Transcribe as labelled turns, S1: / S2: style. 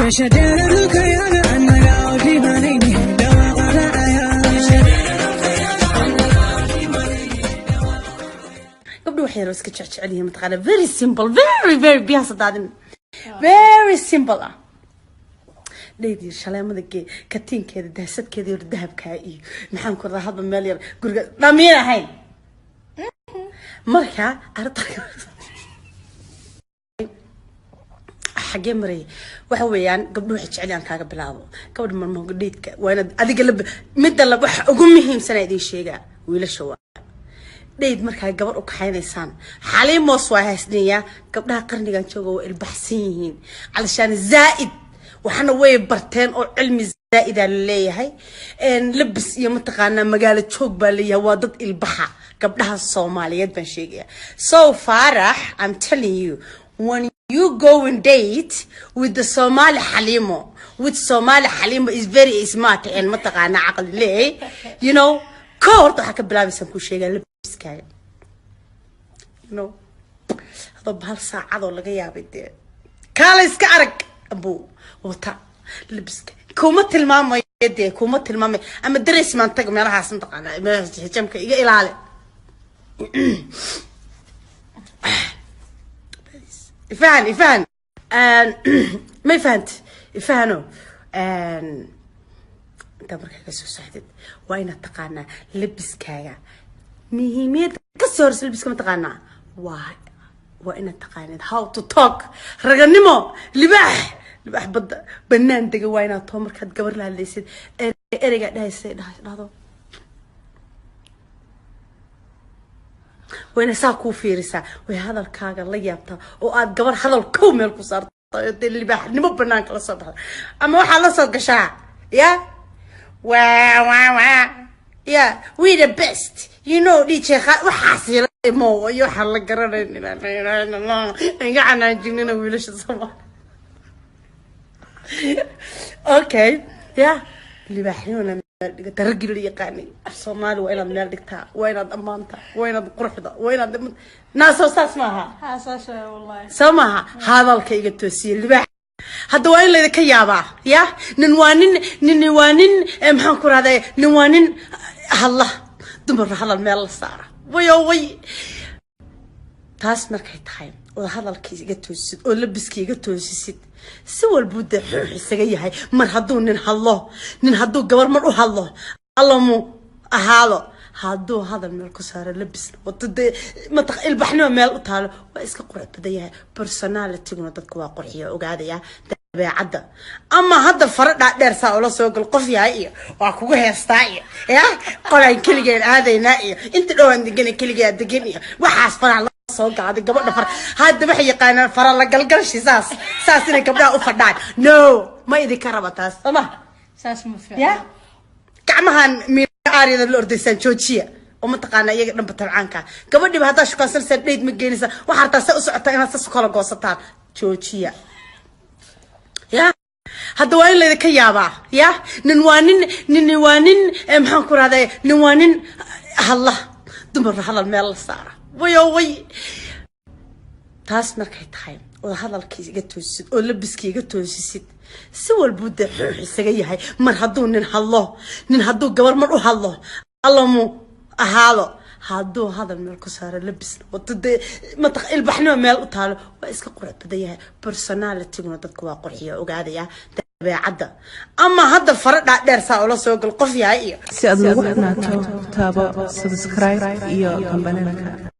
S1: Meesha dheer dhulkayaga annaga oo dhimanayni dhawaaqa dhacaya.
S2: Gabdho waxay yar iska jecel yihiin, mataqaana, very simple, very very biyaha daadin, very simple ah. Dheydii shaleemada gee, katiinkeeda, dahsadkeeda iyo dahabkaa iyo maxaan ku radaa, hadba meel yar guriga dhamiin ahayn. Marka arrinta xagee marayay waxa weeyaan, gabdho waxay jecel yihiin kaaga bilaabo gabadha marmo dheydka waa inaad adiga la midda la waxa ugu muhiimsan idiin sheegaa, wiilasha, waa date. Markaa gabar u kaxaynaysaan, Xaliimoos waa haysnayaa. Gabdhaha qarnigan jooga waa ilbaxsan yihiin, calashaan zaa'id waxna way barteen oo cilmi zaa'idaa la leeyahay, labis iyo mataqaanaa magaalo joog baa leeyahay. Waa dad ilbaxa, gabdhaha Soomaaliyeed baan sheegaya. So Farax, I'm telling you, when you go and date with the Somali Halimo, with Somali Halimo is very smart and mataqaanaa caqli leey, ka horta waxaa ka bilaabaysan ku sheegaa labiskaaga, adoo hal saacadoo laga yaabay dee kaala iska arag abuu wata labiska, kuma tilmaamayo dee, kuma tilmaamayo ama dareys maan tag meelahaas, mataqaanaa, meelahaas xijamka iga ilaali. Ifahan, ifahan, may fahant, ifahano. Intaa markaa ka soo socdid, waa inaad taqaanaa labiskaaga muhiimiyadda kasii horeysa. Labiska mataqaanaa waa inaad taqaanid how to talk, raganimo, libaax, libaax badda banaan dega. Waa inaad too markaad gabar la hadlaysid ereygaa dhahaysa dhahdo, waa inay saa kuu fiirisaa, way hadalkaaga la yaabtaa oo aad gabar hadal kow meel ku saarta oo dee libaaxnimo banaanka la soo baxda. Ama waxaad la soo gashaa ya waa waa waa ya we the best, DJ waxaas yala imo iyo waxaan la garanayn iga canaajinina wiilasha Soomaali. Okay, ya libaaxnimona meel dhigata, raggii la yaqaanay af Soomaali waa inaad meel dhigtaa, waa inaad ammaantaa, waa inaad quruxda, waa inaad naasoo saas maaha. Soo maaha hadalka iga toosiye libaax. Hadda waa in laydinka yaabaa ya nin waa nin, nin waa nin, maxaan ku rahday, nin waa nin hadla, dumar hadal meel la saara wayo way. Taas markay tahay oo hadalkii iga toosisid oo labiskii iga toosisid, si walbuu dee xuux isaga yahay. Mar hadduu nin hadlo, nin hadduu gabar mar u hadlo, allamu ahaado, hadduu hadal meel ku saaro, labisna wato, dee mataq ilbaxnimo meel u taalo, waa iska qurux badan yahay. Personalityguna dadka waa qurxiya, ogaadaya dabeecadda. Ama hadda fara dhaadheer saa ula soo gal qof yahay iyo waa kugu heestaa iyo ya qolaan keligeen aadaynaa iyo inta dhowaan degan keligaa degan iyo waxaas faraha la soo gaaday. Gabadha far hadda waxay yaqaanaan fara la galgalshi, saas saas inay gabdhaha u fadhaan. No, ma idinka raba taas, sooma?
S3: Saas ma fiicna.
S2: Ya gacmahan miaaryada la ordaysaan joojiya oo mataqaana iyaga dhanba tabcaanka. Gabadhiiba haddaa shukaansanaysaa, date ma geenaysaa, waxaa rabtaa sa u socotaa inaad sas u kala goosataan, joojiya. Ya hadda waa in laydinka yaabaa ya nin waa nin, nin waa nin, maxaan ku rahday, nin waa nin hadla, dumar hadal meel la saara wayo way. Taas markay tahay oo hadalkii iga toosisid oo labiskii iga toosisid, si walbuu dee xuux isaga yahay. Mar hadduu nin hadlo, nin hadduu gabar mar u hadlo, allamu ahaado, hadduu hadal meel ku saaro, labisna wato, dee mataq ilbaxnimo meel u taalo, waa iska qurux badan yahay. Personalityguna dadka waa qurxiya, ogaadaya dabeecadda. Ama hadda fara dhaadheer saa ula soo gal qof yahay iyo
S4: Si aad noogu xidhnaato, taabo subscribe iyo gambaleelka.